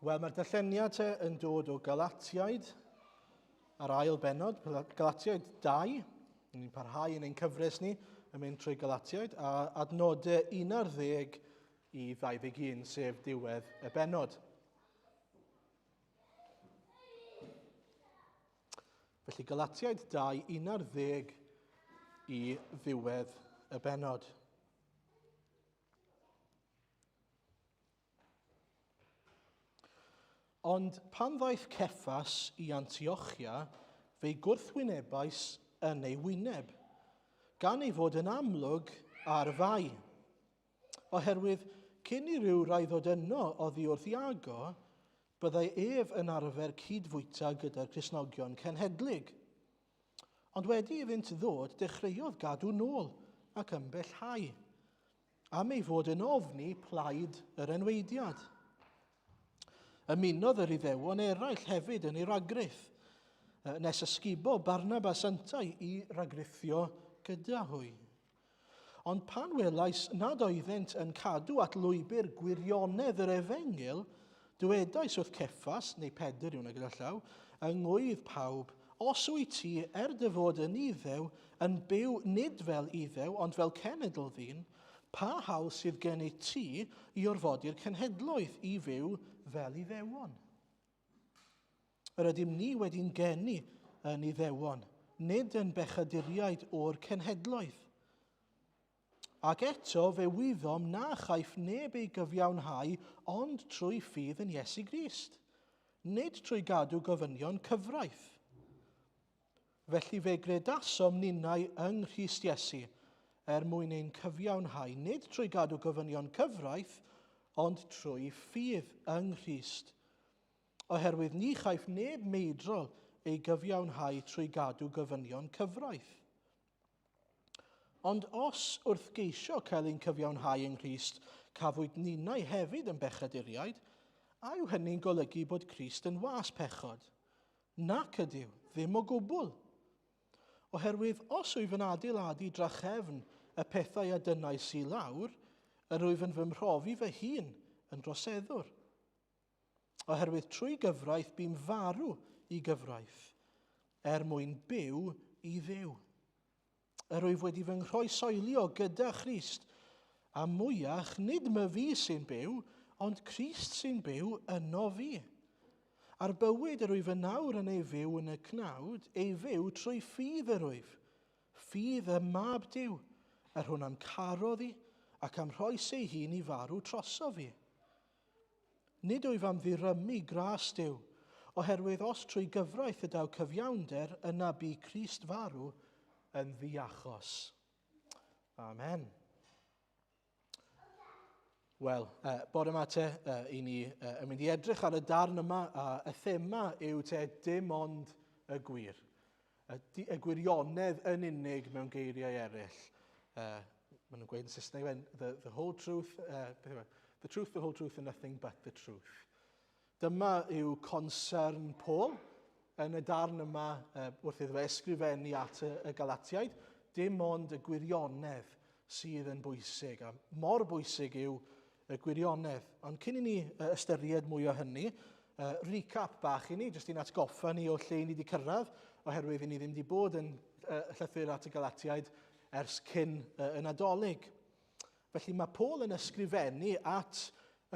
Wel, mae'r darlleniad te yn dod o Galatiaid a'r ail bennod, Galatiaid 2. Ni'n parhau yn ein cyfres ni yn mynd trwy Galatiaid a adnodau 11 i 21, sef diwedd y bennod. Felly Galatiaid 2, 11 i ddiwedd y bennod. Ond pan ddaeth Ceffas i Antiochia, fe'i gwrthwynebais yn ei wyneb, gan ei fod yn amlwg ar fai. Oherwydd cyn i rywrai ddod yno oddi wrth Iago, byddai ef yn arfer cyd-fwyta gyda'r Cristnogion cenhedlig. Ond wedi iddynt ddod, dechreuodd gadw nôl ac ymbellhau. Am ei fod yn ofni plaid yr enweidiad. Ymunodd yr Iddewon eraill hefyd yn ei ragrith, nes ysgubo Barnabas yntau i ragrithio gyda hwy. Ond pan welais nad oeddent yn cadw at lwybr gwirionedd yr efengyl, dywedais wrth Ceffas, neu Pedr yw hwnna gyda llaw, yng ngwydd pawb, Os wyt ti, er dy fod yn Iddew, yn byw nid fel Iddew, ond fel cenedl ddyn, pa hawl sydd gennyt ti i orfodi'r cenhedloedd i fyw fel Iddewon? Yr ydym ni wedi'n geni yn Iddewon, nid yn bechaduriaid o'r cenhedloedd. Ac eto fe wyddom na chaiff neb ei gyfiawnhau ond trwy ffydd yn Iesu Grist, nid trwy gadw gofynion cyfraith. Felly fe gredasom ninnau yng Nghrist Iesu er mwyn ein cyfiawnhau, nid trwy gadw gofynion cyfraith, ond trwy ffydd yng Nghrist. Oherwydd ni chaiff neb meidrol ei gyfiawnhau trwy gadw gofynion cyfraith. Ond os wrth geisio cael ein cyfiawnhau yng Nghrist cafwyd ninnau hefyd yn bechaduriaid, a yw hynny'n golygu bod Crist yn was pechod? Nac ydyw, ddim o gwbl. Oherwydd os wyf yn adeiladu drachefn y pethau a dynnais i lawr, yr wyf yn fy mhrofi fy hun yn droseddwr. Oherwydd trwy gyfraith bu'n farw i gyfraith, er mwyn byw i Dduw. Yr wyf wedi fy nghroesoelio gyda Christ, a mwyach nid my fi sy'n byw, ond Crist sy'n byw yno fi. A'r bywyd yr wyf yn awr yn ei fyw yn y cnawd, ei fyw trwy ffydd yr wyf, ffydd ym Mab Duw, yr hwn a'm carodd i, ac a'm rhoes ei hun i farw trosof fi. Nid wyf am ddirymu gras Duw, oherwydd os trwy gyfraith y daw cyfiawnder, yna bu Crist farw yn ddiachos. Amen. Wel, uh, bore yma te, uh, i ni uh, yn mynd i edrych ar y darn yma, a y thema yw te dim ond y gwir. Y, y gwirionedd yn unig mewn geiriau eraill. Uh, maen nhw'n gweud yn Saesneg, the, the whole truth, uh, the truth, the whole truth and nothing but the truth. Dyma yw concern Paul yn y darn yma uh, wrth iddo fe ysgrifennu at y, y Galatiaid. Dim ond y gwirionedd sydd yn bwysig, a mor bwysig yw y gwirionedd. Ond cyn i ni ystyried mwy o hynny, recap bach i ni, jyst i'n atgoffa ni o lle ni wedi cyrraedd, oherwydd i ni ddim wedi bod yn llythyr at y Galatiaid ers cyn y Nadolig. Felly mae Paul yn ysgrifennu at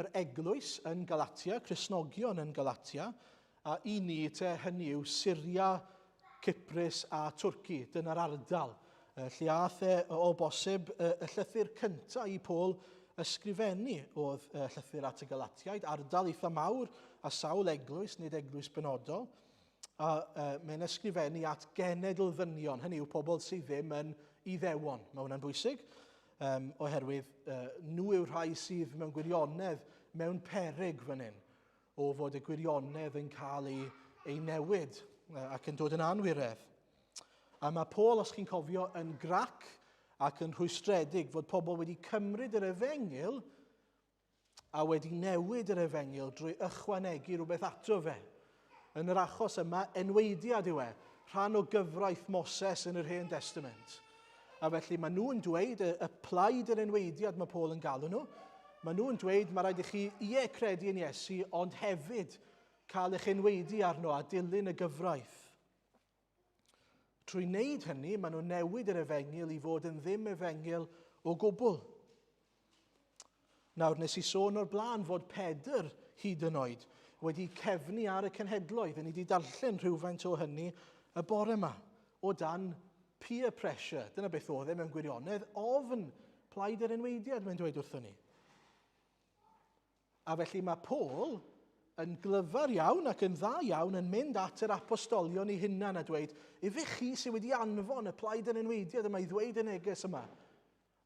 yr eglwys yn Galatia, Cristnogion yn Galatia, a i ni te hynny yw Syria, Cyprus a Twrci. Dyna'r ardal lle aeth e o bosib y llythyr cyntaf i Paul ysgrifennu oedd y llythyr at y Galatiaid, ardal eitha mawr a sawl eglwys, nid eglwys benodol. A uh, mae'n ysgrifennu at genedl ddynion, hynny yw pobl sydd ddim yn iddewon. Mae hwnna'n bwysig, um, oherwydd uh, nhw yw'r rhai sydd mewn gwirionedd mewn peryg fan hyn, o fod y gwirionedd yn cael ei, ei newid ac yn dod yn anwiredd. A mae Paul, os chi'n cofio, yn grac ac yn rhwystredig fod pobl wedi cymryd yr efengyl a wedi newid yr efengyl drwy ychwanegu rhywbeth ato fe. Yn yr achos yma, enweidiad yw e, rhan o gyfraith Moses yn yr Hen Testament. A felly maen nhw'n dweud, y, y plaid yr enweidiad mae Paul yn galw nhw, Maen nhw'n dweud mae rhaid i chi ie credu yn Iesu, ond hefyd cael eich enweidi arno a dilyn y gyfraith. Trwy wneud hynny, maen nhw'n newid yr efengyl i fod yn ddim efengyl o gwbl. Nawr, nes i sôn o'r blaen fod Pedr, hyd yn oed, wedi cefnu ar y cenhedloedd. Ni wedi darllen rhywfaint o hynny y bore yma, o dan peer pressure. Dyna beth oedd e mewn gwirionedd, ofn plaid yr enweidiad, mae'n dweud wrthyn ni. A felly mae Paul yn glyfar iawn ac yn dda iawn yn mynd at yr apostolion ei hunan a dweud, ife chi sydd wedi anfon y plaid yn enweidiad yma i ddweud y neges yma?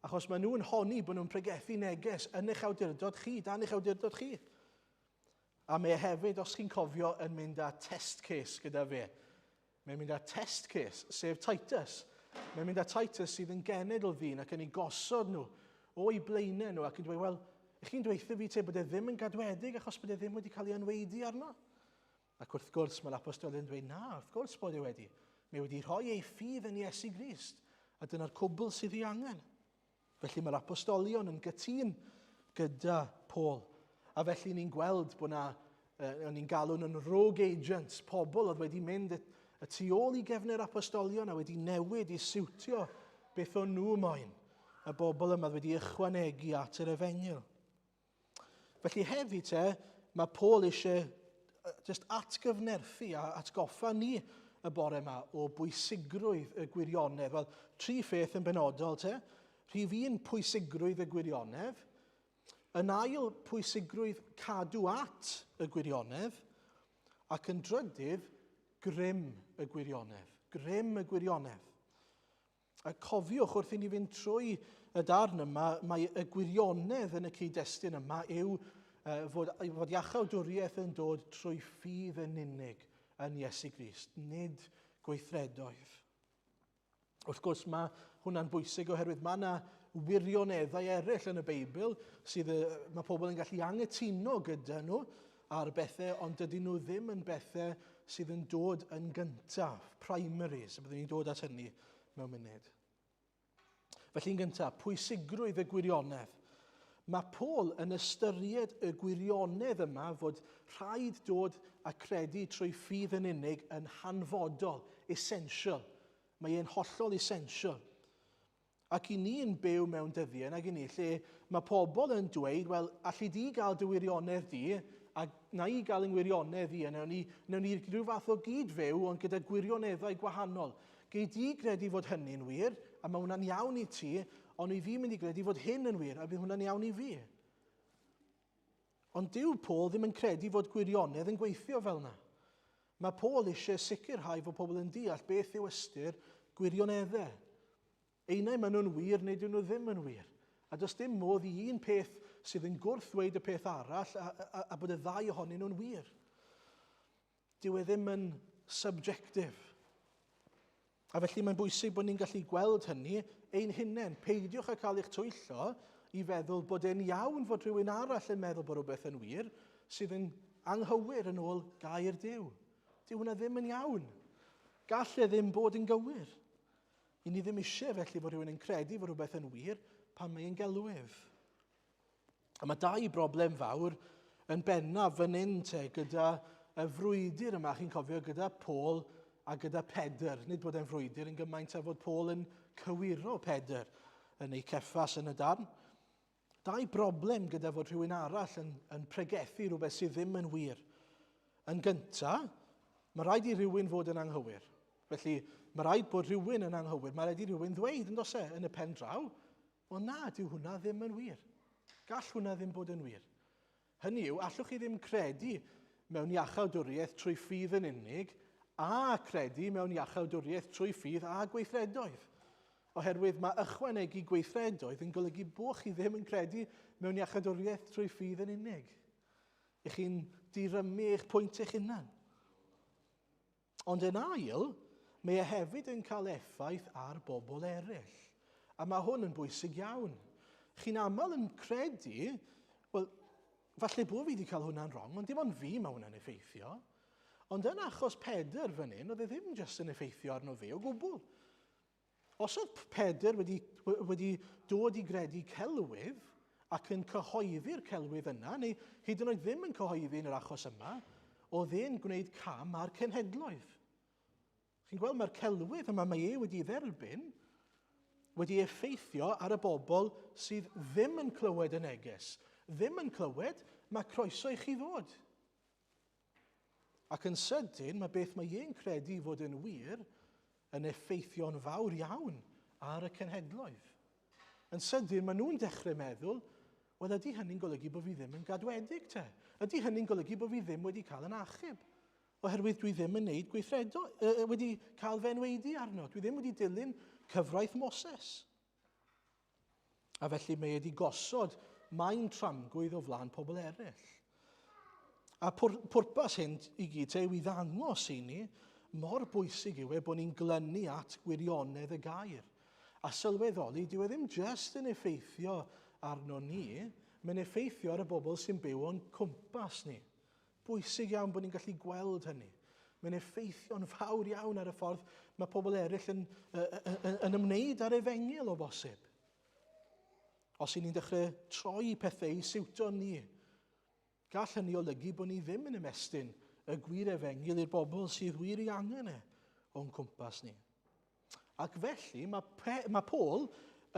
Achos maen nhw'n honni bod nhw'n pregethu neges yn eich awdurdod chi, dan eich awdurdod chi. A mae e hefyd, os chi'n cofio, yn mynd â test case gyda fe. Mae'n mynd â test case, sef Titus. Mae'n mynd â Titus sydd yn genedl ddyn ac yn ei gosod nhw o'i blaenau nhw ac yn dweud, wel, ych chi'n dweithio fi te bod e ddim yn gadwedig achos bod e ddim wedi cael ei anweidi arno? Ac wrth gwrs, mae'r apostolion yn dweud, na, wrth gwrs bod e wedi. Mae wedi rhoi ei ffydd yn Iesu Grist, a dyna'r cwbl sydd ei angen. Felly mae'r apostolion yn gytûn gyda Paul. A felly ni'n gweld bod na, eh, ni'n galw nhw'n rogue agents, pobl oedd wedi mynd y, y tu ôl i gefnu'r apostolion a wedi newid i siwtio beth o'n nhw moyn. Y bobl yma wedi ychwanegu at yr efengyl. Felly hefyd te, mae Paul eisiau just atgyfnerthu a atgoffa ni y bore yma o bwysigrwydd y gwirionedd. Wel, tri pheth yn benodol te. Rhif un, pwysigrwydd y gwirionedd. Yn ail, pwysigrwydd cadw at y gwirionedd. Ac yn drydydd, grym y gwirionedd. Grym y gwirionedd. A cofiwch, wrth i ni fynd trwy y darn yma, mae y gwirionedd yn y cyd-destun yma yw fod, fod iachawdwriaeth yn dod trwy ffydd yn unig yn Iesu Grist, nid gweithredoedd. Wrth gwrs, mae hwnna'n bwysig oherwydd mae yna wirioneddau eraill yn y Beibl sydd mae pobl yn gallu anghytuno gyda nhw ar bethau, ond dydyn nhw ddim yn bethau sydd yn dod yn gyntaf, primaries, a byddwn ni'n dod at hynny mewn munud. Felly yn gyntaf, pwysigrwydd y gwirionedd. Mae Paul yn ystyried y gwirionedd yma fod rhaid dod a credu trwy ffydd yn unig yn hanfodol, essential. Mae e'n hollol essential. Ac i ni'n byw mewn dyddiau, nag i ni, lle mae pobl yn dweud, wel, alli di gael dy wirionedd di, a na i gael yng ngwirionedd i, a newn ni, newn ni rhyw fath o gyd-fyw, ond gyda gwirioneddau gwahanol. Gei di gredu fod hynny'n wir, a mae hwnna'n iawn i ti, ond i fi mynd i gredu fod hyn yn wir, a bydd hwnna'n iawn i fi. Ond dyw Paul ddim yn credu fod gwirionedd yn gweithio fel yna. Mae Paul eisiau sicrhau fod pobl yn deall beth yw ystyr gwirioneddau. Einau maen nhw'n wir neu dyn nhw ddim yn wir. A does dim modd i un peth sydd yn gwrthweud y peth arall a, a, a bod y ddau ohonyn nhw'n wir. Dyw e ddim yn subjective. A felly mae'n bwysig bod ni'n gallu gweld hynny ein hunain. Peidiwch â cael eich twyllo i feddwl bod e'n iawn fod rhywun arall yn meddwl bod rhywbeth yn wir sydd yn anghywir yn ôl gair Duw. Dyw hwnna ddim yn iawn. Gall e ddim bod yn gywir. I ni ddim eisiau felly fod rhywun yn credu fod rhywbeth yn wir pan mae'n gelwydd. A mae dau broblem fawr yn bennaf fan hyn te gyda y frwydr yma, chi'n cofio, gyda Paul a gyda Pedr. Nid bod e'n frwydr yn gymaint â fod Paul yn cywiro Pedr yn ei ceffas yn y darn. Dau broblem gyda fod rhywun arall yn, yn pregethu rhywbeth sydd ddim yn wir. Yn gyntaf, mae rhaid i rhywun fod yn anghywir. Felly, mae rhaid bod rhywun yn anghywir. Mae rhaid i rhywun ddweud, yn does e, yn y pen draw, Wel na, dyw hwnna ddim yn wir. Gall hwnna ddim bod yn wir. Hynny yw, allwch chi ddim credu mewn iachawdwriaeth trwy ffydd yn unig a credu mewn iachawdwriaeth trwy ffydd a gweithredoedd. Oherwydd mae ychwanegu gweithredoedd yn golygu bod chi ddim yn credu mewn iachawdwriaeth trwy ffydd yn unig. Ych chi'n dirymu eich pwynt eich hunan. Ond yn ail, mae e hefyd yn cael effaith ar bobl eraill. A mae hwn yn bwysig iawn. Chi'n aml yn credu, wel, falle bod fi wedi cael hwnna'n wrong, ond dim ond fi mae hwnna'n effeithio. Ond yn achos Pedr fan hyn, oedd e ddim jyst yn effeithio arno fe o gwbl. Os oedd Pedr wedi, wedi dod i gredu celwydd, ac yn cyhoeddi'r celwydd yna, neu hyd yn oed ddim yn cyhoeddi yn yr achos yma, oedd e'n gwneud cam â'r cenhedloedd. Chi'n gweld, mae'r celwydd yma mae e wedi dderbyn wedi effeithio ar y bobl sydd ddim yn clywed y neges. Ddim yn clywed, mae croeso i chi ddod. Ac yn sydyn, mae beth mae e'n credu fod yn wir yn effeithio'n fawr iawn ar y cenhedloedd. Yn sydyn, maen nhw'n dechrau meddwl, wel, ydy hynny'n golygu bod fi ddim yn gadwedig te? Ydy hynny'n golygu bod fi ddim wedi cael yn achub? Oherwydd dwi ddim yn neud gweithredo, wedi cael fy enwaedu arno. Dwi ddim wedi dilyn cyfraith Moses. A felly mae wedi gosod maen tramgwydd o flaen pobl eraill. A pwrpas hyn i gyd te yw i ddangos i ni mor bwysig yw e bod ni'n glynu at gwirionedd y gair. A sylweddoli, dyw e ddim jyst yn effeithio arno ni, mae'n effeithio ar y bobl sy'n byw o'n cwmpas ni. Bwysig iawn bod ni'n gallu gweld hynny. Mae'n effeithio'n fawr iawn ar y ffordd mae pobl eraill yn, yn, yn ymwneud â'r efengyl o bosib. Os y'n ni'n dechrau troi pethau i siwto ni, gall hynny olygu bod ni ddim yn ymestyn y gwir efengyl i'r bobl sydd wir ei angen e o'n cwmpas ni. Ac felly mae, Pe, mae Paul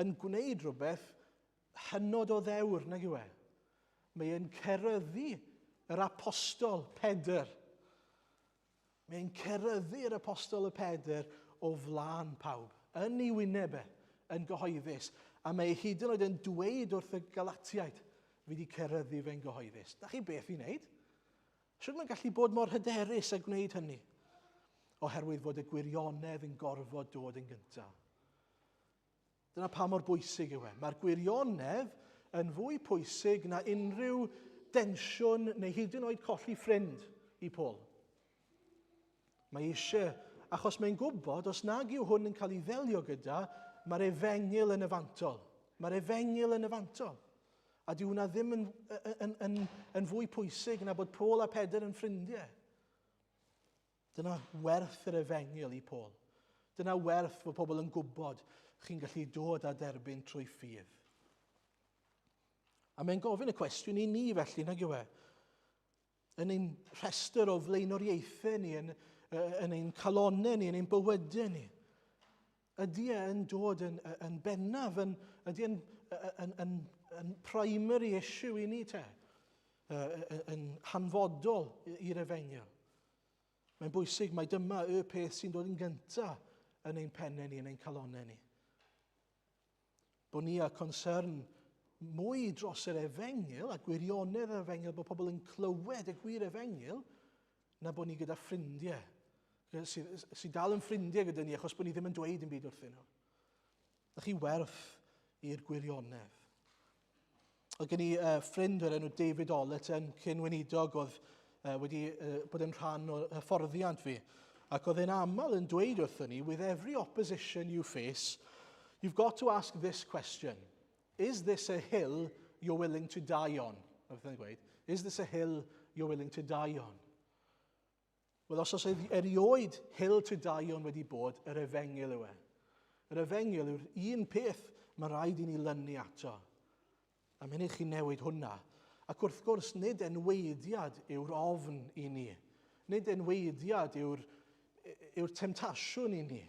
yn gwneud rhywbeth hynod o ddewr, nag yw e? Mae e'n ceryddu yr apostol Pedr. Mae e'n ceryddu'r apostol y Pedr o flaen pawb, yn ei wyneb e, yn gyhoeddus. A mae e hyd yn oed yn dweud wrth y Galatiaid, fi wedi ceryddu fe'n gyhoeddus. Da chi beth i wneud? Sut mae'n gallu bod mor hyderus a gwneud hynny? Oherwydd fod y gwirionedd yn gorfod dod yn gyntaf. Dyna pa mor bwysig yw e. Mae'r gwirionedd yn fwy pwysig na unrhyw densiwn neu hyd yn oed colli ffrind i Paul. Mae eisiau, achos mae'n gwybod, os nag yw hwn yn cael ei ddelio gyda, mae'r efengyl yn y fantol. Mae'r efengyl yn y fantol. A dyw hwnna ddim yn, yn, yn, yn fwy pwysig na bod Paul a Pedr yn ffrindiau. Dyna werth yr efengyl i Paul. Dyna werth fod pobl yn gwybod chi'n gallu dod a derbyn trwy ffydd. A mae'n gofyn y cwestiwn i ni felly, nag yw e? Yn ein rhestr o flaenoriaethau ni, yn, yn ein calonau ni, yn ein bywydau ni. Ydy e yn dod yn, yn bennaf, yn, ydy e'n yn, yn, yn primary issue i ni te? Yn hanfodol i'r efengyl. Mae'n bwysig mai dyma y peth sy'n dod yn gyntaf yn ein pennau ni, yn ein calonau ni. Bod ni â concern mwy dros yr efengyl a gwirionedd yr efengyl, bod pobl yn clywed y gwir efengyl, na bod ni gyda ffrindiau, sydd, sy dal yn ffrindiau gyda ni achos bod ni ddim yn dweud yn byd wrthyn nhw. Na chi werth i'r gwirionedd. Oedd gen i ffrind o'r enw David Ollerton, cyn weinidog oedd wedi bod yn rhan o hyfforddiant fi. Ac oedd e'n aml yn dweud wrthyn ni, with every opposition you face, you've got to ask this question. Is this a hill you're willing to die on? Oedd e'n gweud, is this a hill you're willing to die on? Wel, os oes erioed hill to die on wedi bod, yr efengyl yw e. Yr efengyl yw'r un peth mae rhaid i ni lynu ato. A mynd i chi newid hwnna. Ac wrth gwrs, nid enweidiad yw'r ofn i ni. Nid enweidiad yw'r yw temtasiwn i ni.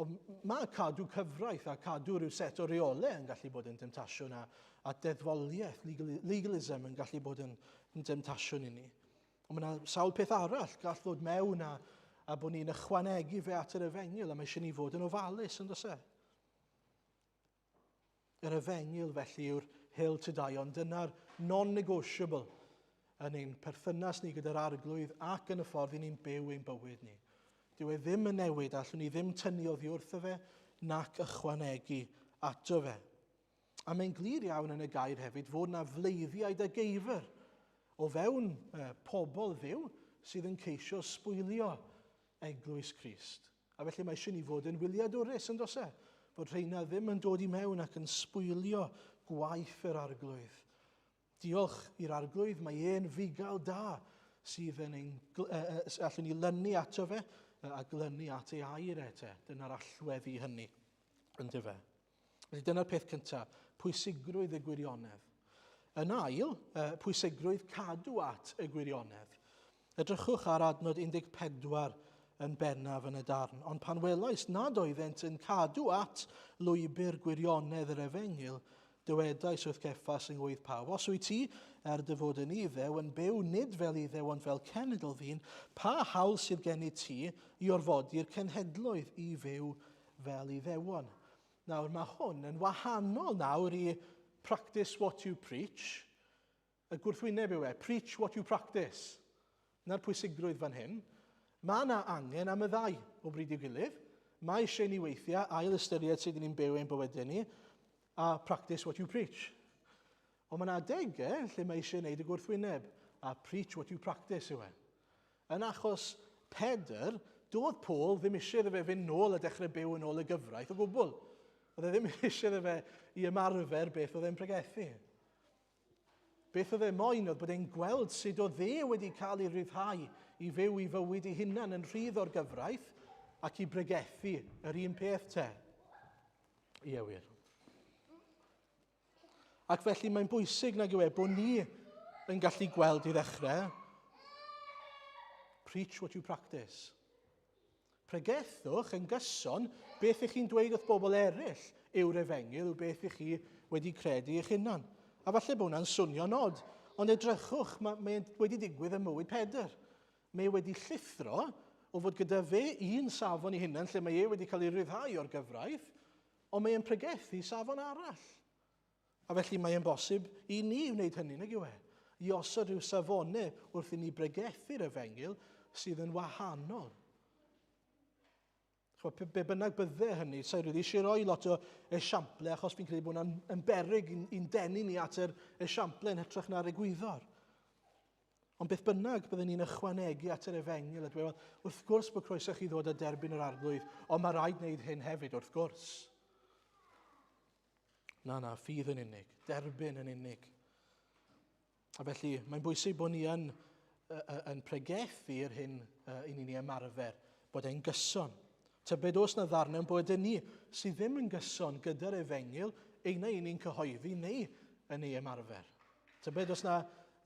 Ond mae cadw cyfraith a cadw rhyw set o reolau yn gallu bod yn demtasiwn a, a deddfoliaeth, legal, legalism yn gallu bod yn, yn demtasiwn i ni. Ond mae yna sawl peth arall gall ddod mewn a, a bod ni'n ychwanegu fe at yr efengyl a mae eisiau ni fod yn ofalus yn does e? Yr efengyl felly yw'r hill to die on. Dyna'r non-negotiable yn ein perthynas ni gyda'r arglwydd ac yn y ffordd i ni'n byw ein bywyd ni. Dyw e ddim yn newid, allwn ni ddim tynnu oddi wrtho fe nac ychwanegu ato fe. A mae'n glir iawn yn y gair hefyd fod na fleiddiaid a geifr o fewn eh, pobl ddiw sydd yn ceisio sbwylio eglwys Crist. A felly mae eisiau ni fod yn wyliadwrus, yn does e? Bod rheina ddim yn dod i mewn ac yn sbwylio gwaith yr arglwydd. Diolch i'r arglwydd, mae e'n fugail da sydd yn ein, allwn ni lynu ato fe a glynu at ei air e te. Dyna'r allwedd i hynny, ynddo fe. Felly dyna'r peth cyntaf. Pwysigrwydd y gwirionedd. Yn ail, pwysigrwydd cadw at y gwirionedd. Edrychwch ar adnod 14 yn bennaf yn y darn. Ond pan welais nad oeddent yn cadw at lwybr gwirionedd yr efengyl, dywedais wrth Ceffas yng ngwydd pawb, os wyt ti, er dy fod yn Iddew, yn byw nid fel Iddew ond fel cenedl ddyn, pa hawl sydd gennyt ti i orfodi'r cenhedloedd i fyw fel Iddewon? Nawr, mae hwn yn wahanol nawr i practice what you preach. Y gwrthwyneb yw e, preach what you practice. Na'r pwysigrwydd fan hyn. Mae yna angen am y ddau o bryd i'w gilydd. Mae eisiau ni weithiau ail ystyried sut ni'n byw ein bywydau ni a practice what you preach. Ond mae yna adegau lle mae eisiau gwneud y gwrthwyneb a preach what you practice yw e. Yn achos Pedr, doedd Paul ddim eisiau iddo fe fynd nôl a dechrau byw yn ôl y gyfraith o gwbl. Oedd e ddim eisiau iddo fe i ymarfer beth oedd e'n pregethu. Beth oedd e moyn oedd bod e'n gweld sut oedd e wedi cael ei ryddhau i fyw i fywyd ei hunan yn rhydd o'r gyfraith ac i bregethu yr un peth te. Ie wir. Ac felly mae'n bwysig nag yw e bod ni yn gallu gweld i ddechrau preach what you practice. Pregethwch yn gyson beth ych chi'n dweud wrth bobl eraill yw'r efengyl yw beth ych chi wedi credu eich hunan. A falle bod hwnna'n swnio'n od, ond edrychwch, mae, mae wedi digwydd ym mywyd Pedr. Mae e wedi llithro o fod gyda fe un safon ei hunan lle mae e wedi cael ei ryddhau o'r gyfraith, Ond mae e'n pregethu safon arall. A felly mae e'n bosib i ni wneud hynny, nag yw e? I osod rhyw safonau wrth i ni bregethu'r efengyl sydd yn wahanol. Chwa, be bynnag bydde hynny, sa'i rili eisiau rhoi lot o esiample achos fi'n credu bod hwnna'n yn beryg i'n denu ni at yr esiample yn hytrach na'r egwyddor. Ond beth bynnag byddwn ni'n ychwanegu at yr efengyl a dweud, wel, wrth gwrs bod croeso chi ddod a derbyn yr arglwydd, ond mae rhaid wneud hyn hefyd, wrth gwrs. Na, na, ffydd yn unig, derbyn yn unig. A felly, mae'n bwysig bod ni yn, yn pregethu yr hyn i ni'n ei ymarfer, bod e'n gyson. Tybed oes na ddarnau yn bod yn ni sydd ddim yn gyson gyda'r efengyl, ein na i ni'n cyhoeddi neu yn ei ymarfer. Tybed os na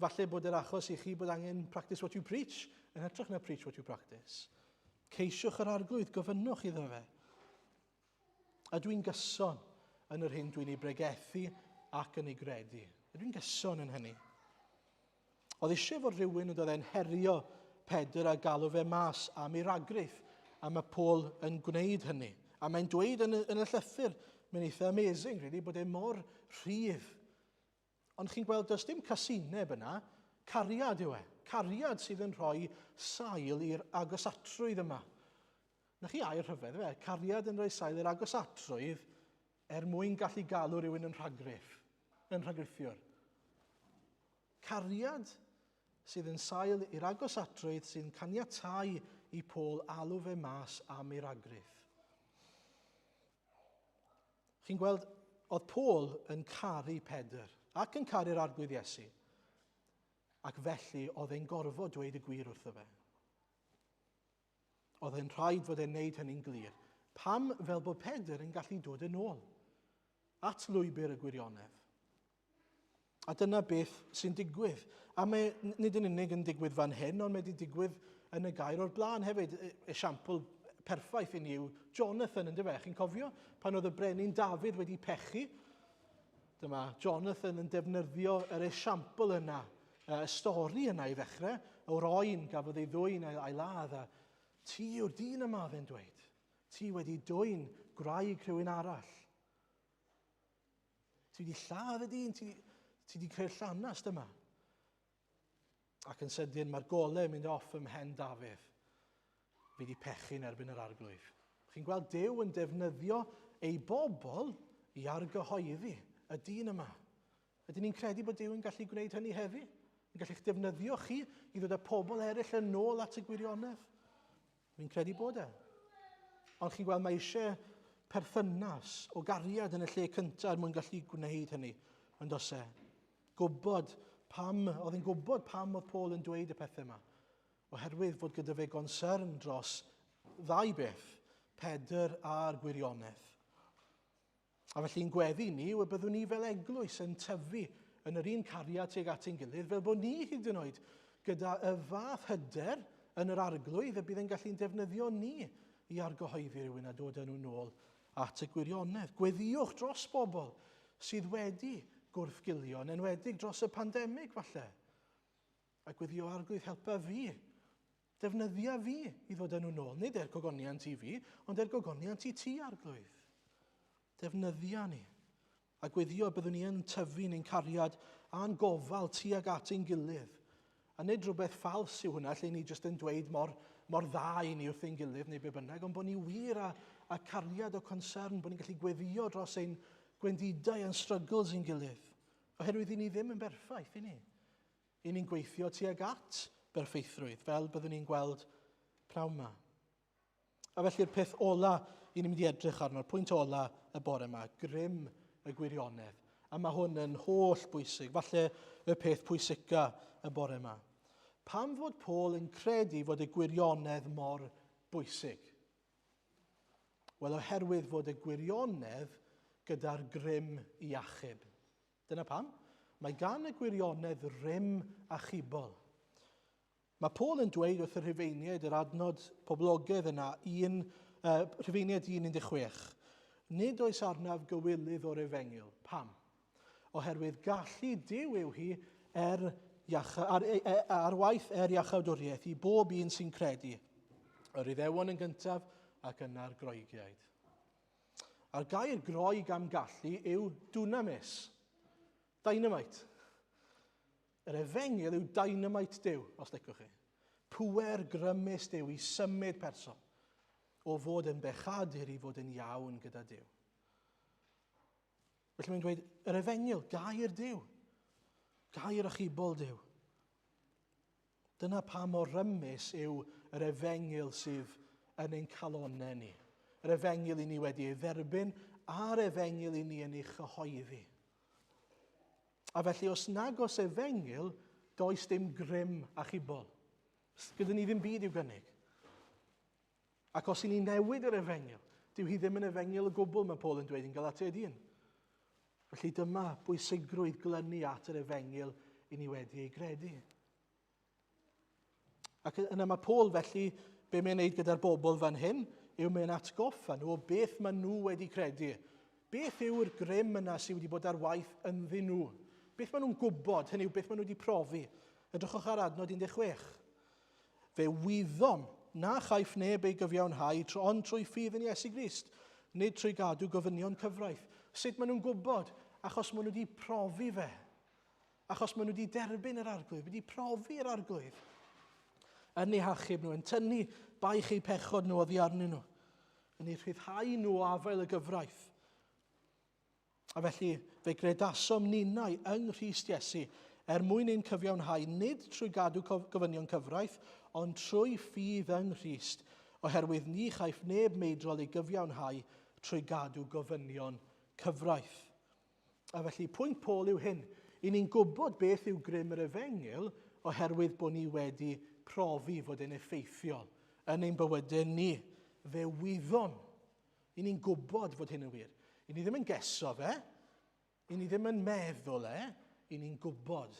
falle bod yr achos i chi bod angen practice what you preach yn hytrach na preach what you practice. Ceisiwch yr arglwydd, gofynnwch iddo fe. A dwi'n gyson yn yr hyn dwi'n ei bregethu ac yn ei gredu. A dwi'n gyson yn hynny. Oedd eisiau fod rhywun yn dod e'n herio Pedr a galw fe mas am ei ragrith, a mae Paul yn gwneud hynny. A mae'n dweud yn y, yn y llythyr, mae'n eitha amazing, really, bod e mor rhydd. Ond chi'n gweld, does dim casineb yna, cariad yw e. Cariad sydd yn rhoi sail i'r agosatrwydd yma. Na chi air rhyfedd, fe? Cariad yn rhoi sail i'r agosatrwydd er mwyn gallu galw rhywun yn rhagriff, yn rhagrithiwr. Cariad sydd yn sail i'r agosatrwydd sy'n caniatau i Paul alw fe mas am ei ragrith. Chi'n gweld, oedd Paul yn caru Pedr ac yn caru'r arglwydd Iesu, ac felly oedd e'n gorfod dweud y gwir wrtho fe. Oedd e'n rhaid fod e'n neud hynny'n glir. Pam fel bod Pedr yn gallu dod yn ôl at lwybr y gwirionedd? A dyna beth sy'n digwydd. A mae nid yn unig yn digwydd fan hyn, ond mae wedi digwydd yn y gair o'r blaen hefyd. Esiampl perffaith i ni yw Jonathan, yn dyfe? Chi'n cofio pan oedd y brenin Dafydd wedi pechu? Dyma Jonathan yn defnyddio yr esiampl yna, y stori yna i ddechrau, o'r oen gafodd ei ddwyn a'i ladd. A ti yw'r dyn yma, fe'n dweud. Ti wedi dwyn gwraig rhywun arall. Ti wedi lladd y dyn, ti, ti wedi creu'r llanast yma. Ac yn sydyn mae'r golau yn mynd off ym mhen Dafydd. Fi wedi pechu'n erbyn yr arglwydd. Chi'n gweld Duw yn defnyddio ei bobl i argyhoeddi y dyn yma. Ydyn ni'n credu bod Duw yn gallu gwneud hynny heddi? Yn gallu'ch defnyddio chi i ddod â pobl eraill yn ôl at y gwirionedd? Fi'n credu bod e. Ond chi'n gweld, mae eisiau perthynas o gariad yn y lle cyntaf er mwyn gallu gwneud hynny, yn does e? Gwybod pam, oedd yn gwybod pam oedd Paul yn dweud y pethau yma. Oherwydd fod gyda fe gonsern dros ddau beth, Pedr a'r gwirionedd. A felly'n gweddi ni yw y byddwn ni fel eglwys yn tyfu yn yr un cariad tuag at ein gilydd, fel bod ni hyd yn oed gyda y fath hyder yn yr arglwydd y bydd yn gallu'n defnyddio ni i argyhoeddi rhywun a dod â nhw nôl at y gwirionedd. Gweddïwch dros bobl sydd wedi gwrthgilio, yn enwedig dros y pandemig falle. A gweddio arglwydd helpa fi, defnyddia fi i ddod â nhw nôl. Nid er gogoniant i fi, ond er gogoniant i ti, arglwydd. Defnyddia ni. A gweddio byddwn ni yn tyfu yn ein cariad a'n gofal tuag at ein gilydd. A nid rhywbeth ffals yw hwnna, lle ni jyst yn dweud mor, mor dda i ni wrth ein gilydd neu be bynnag, ond bod ni wir a, a cariad o concern, bod ni'n gallu gweddio dros ein gwendidau a'n struggles i'n gilydd. Oherwydd i ni ddim yn berffaith, i ni. I ni'n gweithio tuag at berffeithrwydd, fel byddwn ni'n gweld pnawn yma. A felly'r peth ola i ni'n mynd i edrych arno'r pwynt ola y bore yma, grym y gwirionedd. A mae hwn yn holl bwysig, falle y peth pwysica y bore yma. Pam fod Paul yn credu fod y gwirionedd mor bwysig? Wel, oherwydd fod y gwirionedd gyda'r grym i achub. Dyna pam. Mae gan y gwirionedd rym achubol. Mae Paul yn dweud wrth y Rhufeiniaid yr adnod poblogaidd yna, un, uh, Rhufeiniaid 1.16, Nid oes arnaf gywilydd o'r efengyl. Pam? Oherwydd gallu Duw yw hi er iacha, ar, e, e, ar waith er iachawdwriaeth i bob un sy'n credu, yr Iddewon yn gyntaf ac yna'r Groegiaid. A'r gair Groeg am gallu yw dunamis, dynamite. Yr efengyl yw dynamite Duw, os licwch chi. Pŵer grymus Duw i symud person o fod yn bechadur i fod yn iawn gyda Duw. Felly mae'n dweud, yr efengyl, gair Duw, gair achubol Duw. Dyna pa mor rymus yw yr efengyl sydd yn ein calonnau ni. Yr efengyl i ni wedi ei dderbyn a'r efengyl i ni yn ei chyhoeddi. A felly os nag oes efengyl, does dim grym achubol. Gyda ni ddim byd i'w gynnig. Ac os i ni newid yr efengyl, dyw hi ddim yn efengyl o gwbl, mae Paul yn dweud yn Galatiaid 1. Felly dyma bwysigrwydd glynu at yr efengyl i ni wedi ei gredu. Ac yna mae Paul felly, be mae'n neud gyda'r bobl fan hyn, yw mae'n atgoffa nhw o beth maen nhw wedi credu. Beth yw'r grym yna sydd wedi bod ar waith ynddyn nhw? Beth maen nhw'n gwybod, hynny yw beth maen nhw wedi profi. Edrychwch ar adnod 16. Fe wyddom na chaiff neb ei gyfiawnhau ond trwy ffydd yn Iesu Grist, nid trwy gadw gofynion cyfraith. Sut maen nhw'n gwybod? Achos maen nhw wedi profi fe. Achos maen nhw wedi derbyn yr arglwydd, wedi profi'r arglwydd. Yn eu hachub nhw, yn tynnu baich eu pechod nhw oddi arnyn nhw, yn eu rhyddhau nhw o afael y gyfraith. A felly, fe gredasom ninnau yng Nghrist Iesu er mwyn ein cyfiawnhau nid trwy gadw gofynion cyfraith, ond trwy ffydd yng Nghrist, oherwydd ni chaiff neb meidrol ei gyfiawnhau trwy gadw gofynion cyfraith. A felly, pwynt Paul yw hyn. I ni'n gwybod beth yw grym yr efengyl oherwydd bod ni wedi profi fod e'n effeithiol yn ein bywydau ni. Fe wyddom. I ni'n gwybod fod hyn yn wir. I ni ddim yn geso fe. I ni ddim yn meddwl e. I ni'n gwybod.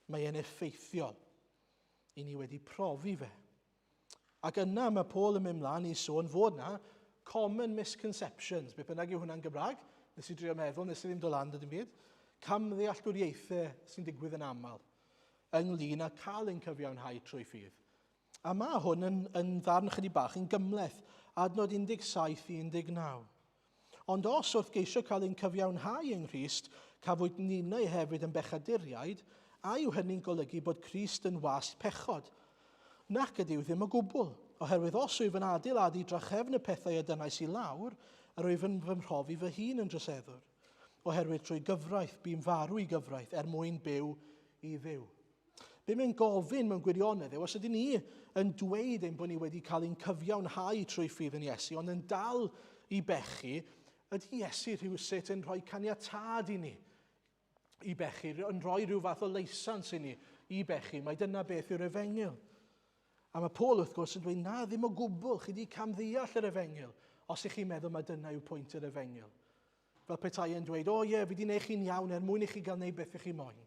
Mae e'n effeithiol. I ni wedi profi fe. Ac yna mae Paul yn mynd mlaen i sôn fod na common misconceptions, beth bynnag yw hwnna'n Gymraeg, nes i drio meddwl, nes i ddim dod lan dim byd, camddealltwriaethau sy'n digwydd yn aml ynglyn â cael ein cyfiawnhau trwy ffydd. A mae hwn yn, yn ddarn chydig bach yn gymleth, adnod 17 i 19. Ond os wrth geisio cael ein cyfiawnhau yng Nghrist, cafwyd ninnau hefyd yn bechaduriaid, a yw hynny'n golygu bod Crist yn was pechod? Nac ydyw ddim o gwbl, oherwydd os wyf yn adeiladu drachefn y pethau a dynnais i lawr, yr wyf yn fy mhrofi fy hun yn droseddwr. Oherwydd trwy gyfraith bu'n farw i gyfraith er mwyn byw i Dduw. Be mae'n gofyn mewn gwirionedd yw, os ydyn ni yn dweud ein bod ni wedi cael ein cyfiawnhau trwy ffydd yn Iesu, ond yn dal i bechu, ydy Iesu rhywsut yn rhoi caniatâd i ni i bechu, yn rhoi rhyw fath o leisans i ni i bechu. Mae dyna beth yw'r efengyl. A mae Paul, wrth gwrs, yn dweud, na, ddim o gwbl, chi wedi camddeall yr efengyl, os ych chi'n meddwl mae dyna yw pwynt yr efengyl. Fel petai e'n dweud, o ie, fi wedi gwneud chi'n iawn er mwyn i chi gael gwneud beth i chi moyn.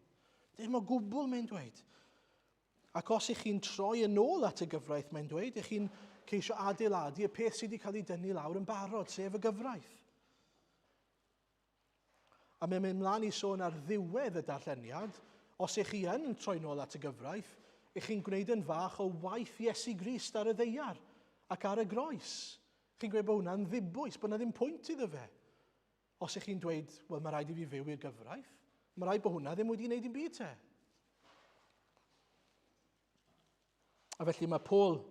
Dim o gwbl mae'n dweud. Ac os ych chi'n troi yn ôl at y gyfraith, mae'n dweud, ych chi'n ceisio adeiladu y peth sydd wedi cael ei dynnu lawr yn barod, sef y gyfraith. A mae'n mynd mlaen i sôn ar ddiwedd y darlleniad, os ych chi yn troi nôl at y gyfraith, ych chi'n gwneud yn fach o waith Iesu Grist ar y ddeiar ac ar y groes. Chi'n gweud bod hwnna'n ddibwys, bod yna ddim pwynt iddo fe. Os ych chi'n dweud, wel mae rhaid i fi fyw i'r gyfraith, mae rhaid bod hwnna ddim wedi gwneud dim byd te. A felly mae Paul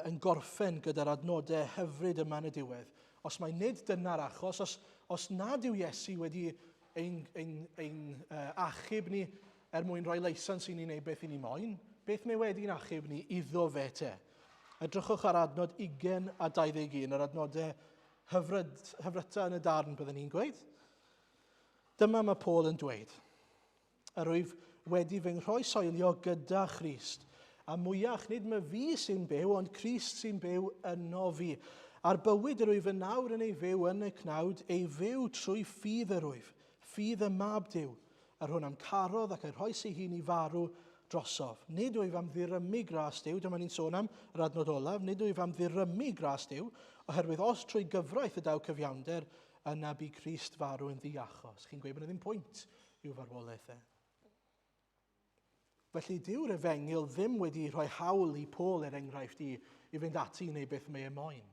yn gorffen gyda'r adnodau hyfryd yma yn y diwedd. Os mae nid dyna'r achos, os, os nad yw Iesu wedi ein, ein, ein uh, achub ni er mwyn rhoi leisans i ni wneud beth i ni moyn, beth mae wedi'n achub ni iddo fe te? Edrychwch ar adnod 20 a 21, yr adnodau hyfryd, hyfryta yn y darn, byddwn ni'n gweud. Dyma mae Paul yn dweud. Yr wyf wedi fy nghroeshoelio gyda Christ, a mwyach nid my fi sy'n byw, ond Crist sy'n byw yno fi. A'r bywyd yr wyf yn nawr yn ei fyw yn y cnawd, ei fyw trwy ffydd yr wyf, ffydd y Mab Duw, yr hwn am carodd ac ei rhoes ei hun i farw drosof. Nid wyf am ddirymu gras Duw, dyma ni'n sôn am yr adnod olaf, nid wyf am ddirymu gras Duw, oherwydd os trwy gyfraith y daw cyfiawnder, yna bu Crist farw yn ddiachos. Chi'n gweud bod yna ddim pwynt i'w farwolaeth e. Felly dyw'r efengyl ddim wedi rhoi hawl i Paul, er enghraifft, i, i fynd ati i wneud beth mae e moyn.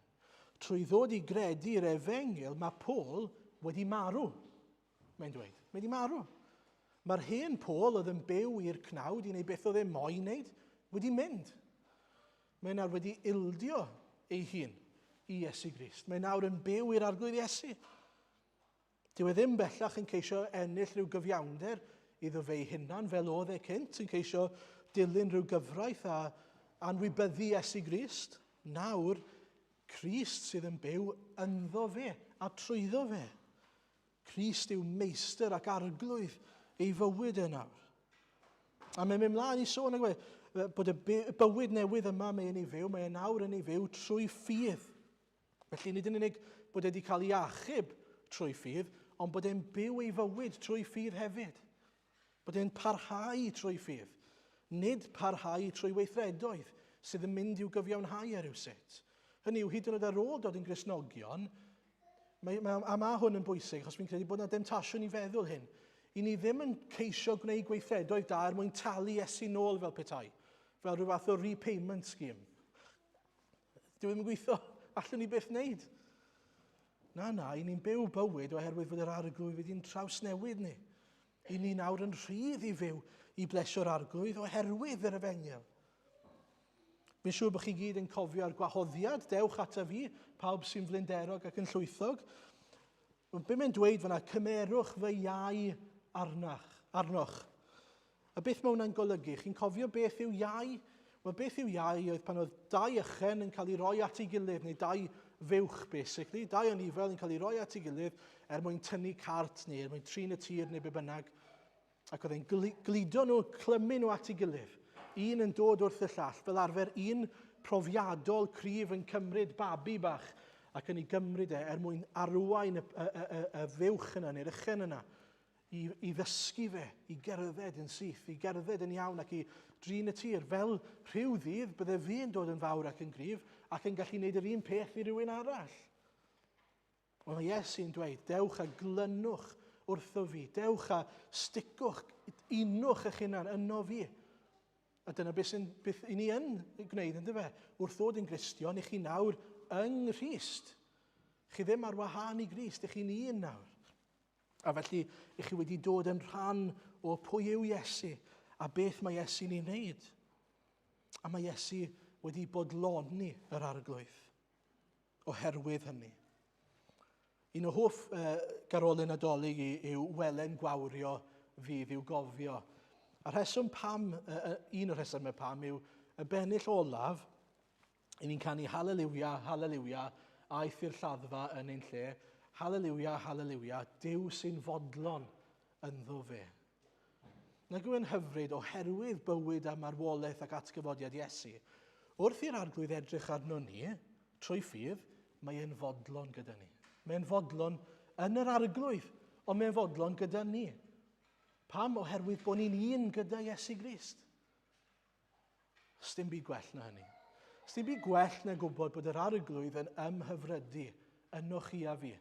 Trwy ddod i gredu'r efengyl, mae Paul wedi marw. Mae'n dweud. Mae wedi marw. Mae'r hen Paul oedd yn byw i'r cnawd i wneud beth oedd e moyn wneud, wedi mynd. Mae nawr wedi ildio ei hun i Iesu Grist. Mae nawr yn byw i'r Arglwydd Iesu. Dyw e ddim bellach yn ceisio ennill rhyw gyfiawnder iddo fe ei hunan fel oedd e cynt, yn ceisio dilyn rhyw gyfraith a anwybyddu Iesu Grist. Nawr, Crist sydd yn byw ynddo fe a trwyddo fe. Crist yw meistr ac arglwydd ei fywyd e nawr. A mae'n mynd mlaen i sôn ag bod y bywyd newydd yma mae'n ei fyw, mae e nawr yn ei fyw trwy ffydd. Felly nid yn unig bod e wedi cael ei achub trwy ffydd, ond bod e'n byw ei fywyd trwy ffydd hefyd. Bod e'n parhau trwy ffydd, nid parhau trwy weithredoedd sydd yn mynd i'w gyfiawnhau ar rywsut. Hynny yw, hyd yn oed ar ôl dod yn Gristnogion, mae, mae, a mae hwn yn bwysig, achos fi'n credu bod yna demtasiwn i feddwl hyn. I ni ddim yn ceisio gwneud gweithredoedd da er mwyn talu Iesu nôl fel petai, fel rhyw fath o repayment scheme. Dyw e ddim yn gweithio, allwn ni byth wneud. Na, na, i ni'n byw bywyd oherwydd fod yr arglwydd wedi'n trawsnewid ni. I ni nawr yn rhydd i fyw i blesio'r arglwydd oherwydd yr efengyl. Fi'n siŵr bod chi gyd yn cofio'r gwahoddiad, dewch ata fi, pawb sy'n flinderog ac yn llwythog. Be mae'n dweud fyna, cymerwch fy iau arnach, arnoch. A beth mae hwnna'n golygu? Chi'n cofio beth yw iau? Wel, beth yw iau oedd pan oedd dau ychen yn cael ei roi at ei gilydd, neu dau fuwch, basically, dau anifel yn cael ei roi at ei gilydd er mwyn tynnu cart neu er mwyn trin y tir neu be bynnag. Ac oedd e'n gludo nhw, clymu nhw at ei gilydd. Un yn dod wrth y llall, fel arfer un profiadol cryf yn cymryd babi bach ac yn ei gymryd e er mwyn arwain y, y, y, y, y fuwch yna neu'r ychen yna i, i ddysgu fe, i gerdded yn syth, i gerdded yn iawn ac i drin y tir. Fel rhyw ddydd, bydde fi'n dod yn fawr ac yn gryf ac yn gallu gwneud yr un peth i rywun arall. Ond mae Iesu'n dweud, dewch a glynwch wrtho fi, dewch a sticwch, unwch eich hunan yno fi. A dyna beth sy'n beth i ni yn gwneud, ynddo fe? Wrth ddod yn Gristion, i chi nawr yng Nghrist. Chi ddim ar wahân i Grist, i chi'n un nawr. A felly, i chi wedi dod yn rhan o pwy yw Iesu a beth mae Iesu'n ei wneud. A mae Iesu wedi bodloni yr arglwydd oherwydd hynny. Un o hoff uh, garolau Nadolig i yw Welen Gwawrio fydd i'w gofio. A rheswm pam, uh, un o'r rhesymau pam yw y bennill olaf, i ni'n canu haleliwia, haleliwia, aeth i'r lladdfa yn ein lle, haleliwia, haleliwia, Duw sy'n fodlon ynddo fe. Nag yw e'n hyfryd oherwydd bywyd a marwolaeth ac atgyfodiad Iesu? Wrth i'r Arglwydd edrych arno ni, trwy ffydd, mae e'n fodlon gyda ni. Mae e'n fodlon yn yr Arglwydd. Ond mae'n fodlon gyda ni. Pam? Oherwydd bod ni'n un gyda Iesu Grist. Sdim byd gwell na hynny. Sdim byd gwell na gwybod bod yr arglwydd yn ymhyfrydu yno chi a fi.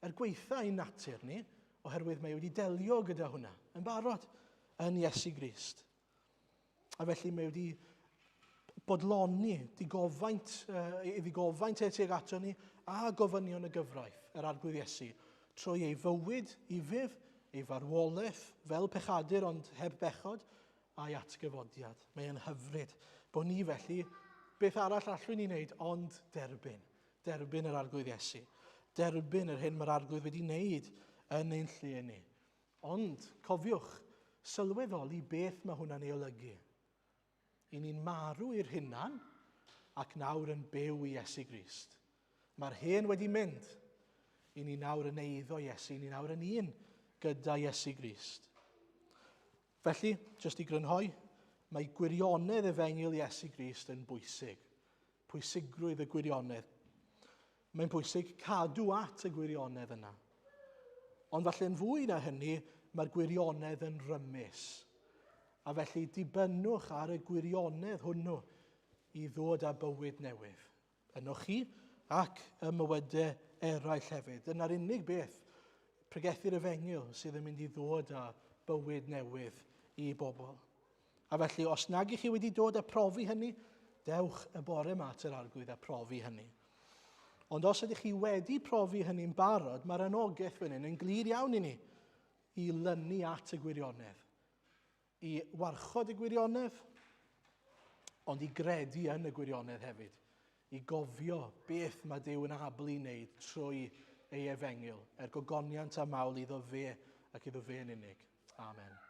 Er gweitha ein natur ni, oherwydd mae wedi delio gyda hwnna yn barod yn Iesu Grist. A felly mae wedi bodloni digofaint, ei ddigofaint e tuag ato ni a gofynion y gyfraith, yr arglwydd Iesu, trwy ei fywyd ufudd, ei farwolaeth fel pechadur ond heb bechod, a'i atgyfodiad. Mae e'n hyfryd bod ni felly, beth arall allwn ni wneud ond derbyn. Derbyn yr Arglwydd Iesu. Derbyn yr hyn mae'r Arglwydd wedi wneud yn ein lle ni. Ond, cofiwch, sylweddoli beth mae hwnna'n ei olygu. I ni'n marw i'r hunan ac nawr yn byw i Iesu Grist. Mae'r hen wedi mynd. I ni nawr yn eiddo Iesu, i ni nawr yn un gyda Iesu Grist. Felly, jyst i grynhoi, mae gwirionedd efengyl Iesu Grist yn bwysig. Pwysigrwydd y gwirionedd. Mae'n bwysig cadw at y gwirionedd yna. Ond falle yn fwy na hynny, mae'r gwirionedd yn rymus. A felly dibynnwch ar y gwirionedd hwnnw i ddod â bywyd newydd. Ynoch chi ac y mywydau eraill hefyd. Dyna'r unig beth, pregethu'r efengyl sydd yn mynd i ddod â bywyd newydd i bobl. A felly, os nag ych chi wedi dod a profi hynny, dewch y bore yma at yr arglwydd a profi hynny. Ond os ydych chi wedi profi hynny'n barod, mae'r anogaeth fan hyn yn glir iawn i ni i lynu at y gwirionedd, i warchod y gwirionedd, ond i gredu yn y gwirionedd hefyd, i gofio beth mae Duw yn abl i wneud trwy ei efengyl, er gogoniant a mawl iddo fe ac iddo fe yn unig. Amen.